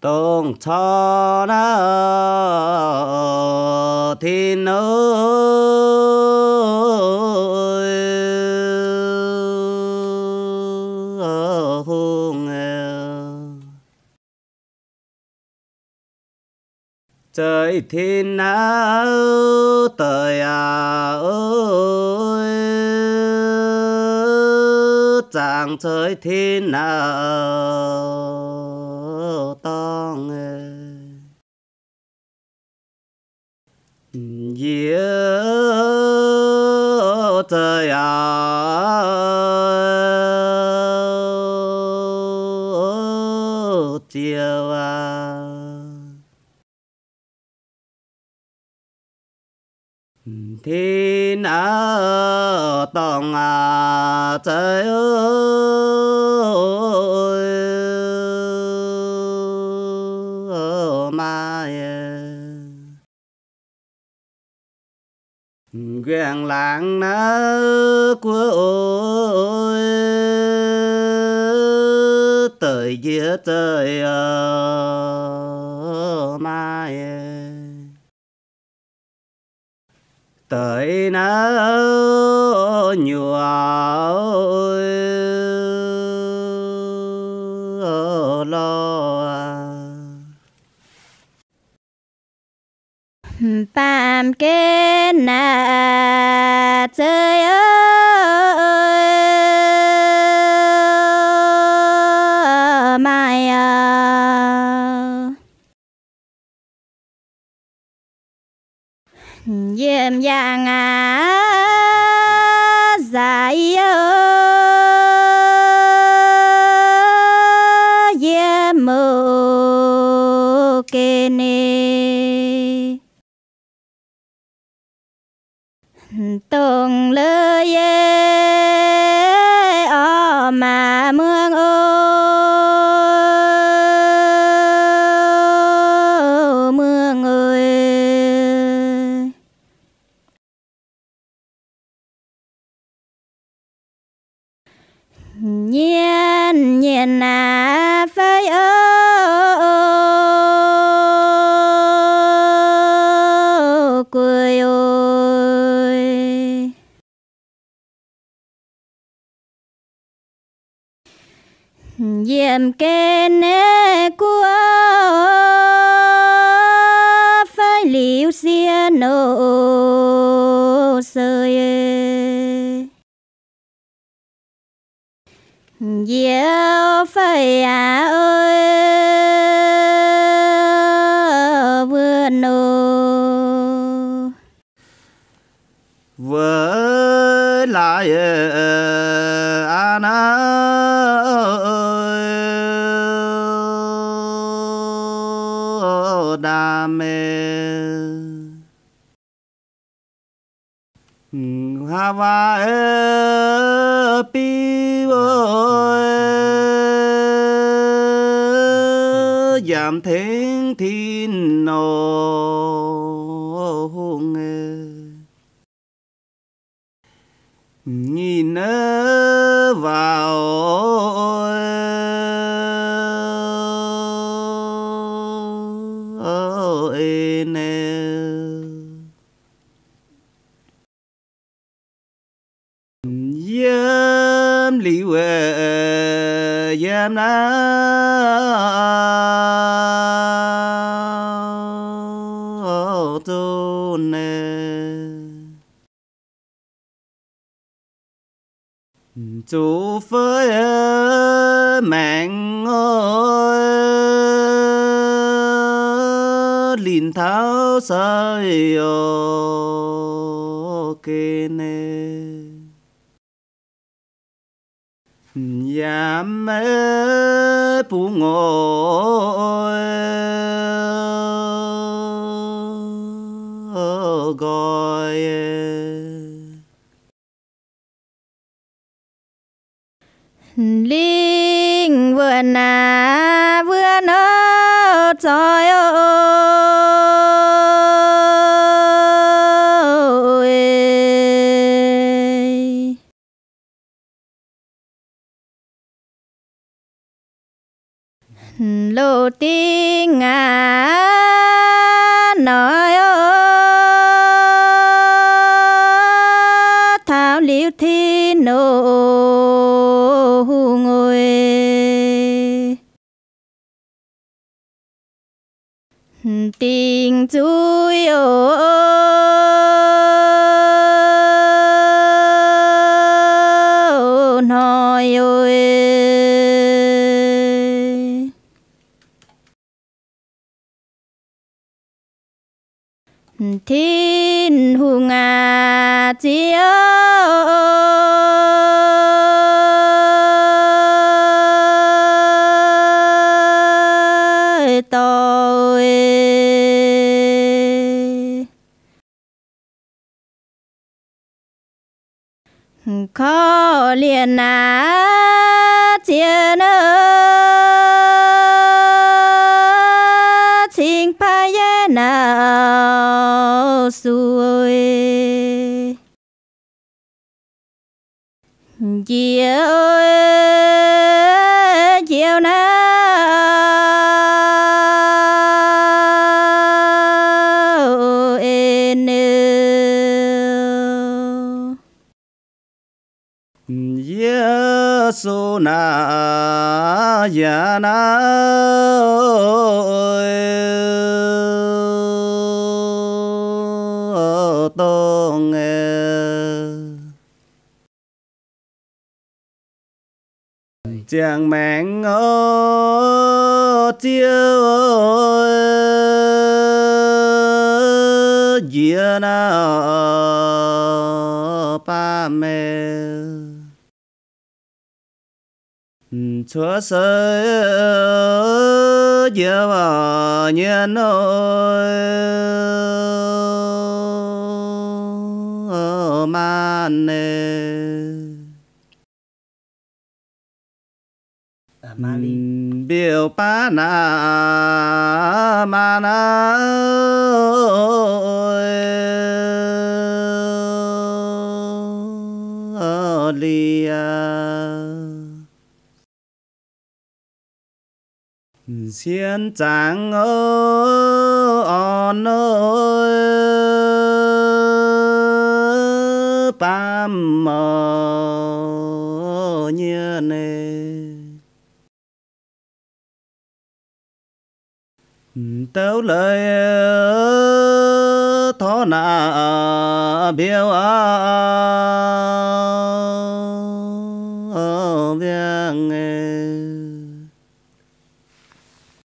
dongh corc naaiv tin-oix hungh, zeix tin-auv deic aqv, zaangc ceix tin-auv dorngh, yie zeix aqv, ziouc aac. Tin-auv dorngh aac, zeix maaih nquengx laangz naaiv guoqv oix, deic njiec zeix maaih deix naaiv nyuoz lorh. Baamh gen naaic, zeix maaih aqv. Yiem yangh aav zaaix yie, yiem mouc geh ninh, dongh la'yie orqc maac muangh oc, muangh oc. Nyienz nyienz naaic fai oc, gueix oc. Yiem gen naaiv guoqv fai liuz sienh oc, seix yie fai aac oix, wuonh oc. Weic laaix aav naaiv ndaam meih, haa waac biv oc, yaac tengx tin nor hungh, ninh naaiv waac oc, ei ninh yiem liuz, yiem naaiv zuqc ninh zuqc fei maengc oc, linh taux seix oc, geh ninh yaac maiv bungx oc, nqoi lingh wuonh naaiv wuonh oc, zoih oc, Loz-dingh aac, noic oc, taux liuz Tin-Hungh oc. Dingc zuiz oc, noic oc. Tin-Hungh aac, Ziouv dorh korv-lienh naaiv ziex naaiv cingx paaiv yaev nauc suic. Njiec, njiec naaiv en. Yesu naaiv yaac naaiv dongh ziangh maengc oc, Ziouv, njiec naaiv baamh mienh cuotv seix njiec waac nyienh oc, maanh ninh mbiouh baav naaiv maanh naaiv liuz, sienx zaangc oc, orn oc, baamh mienh nyienh ninh douc leiz torv naaiv mbiouh aqv.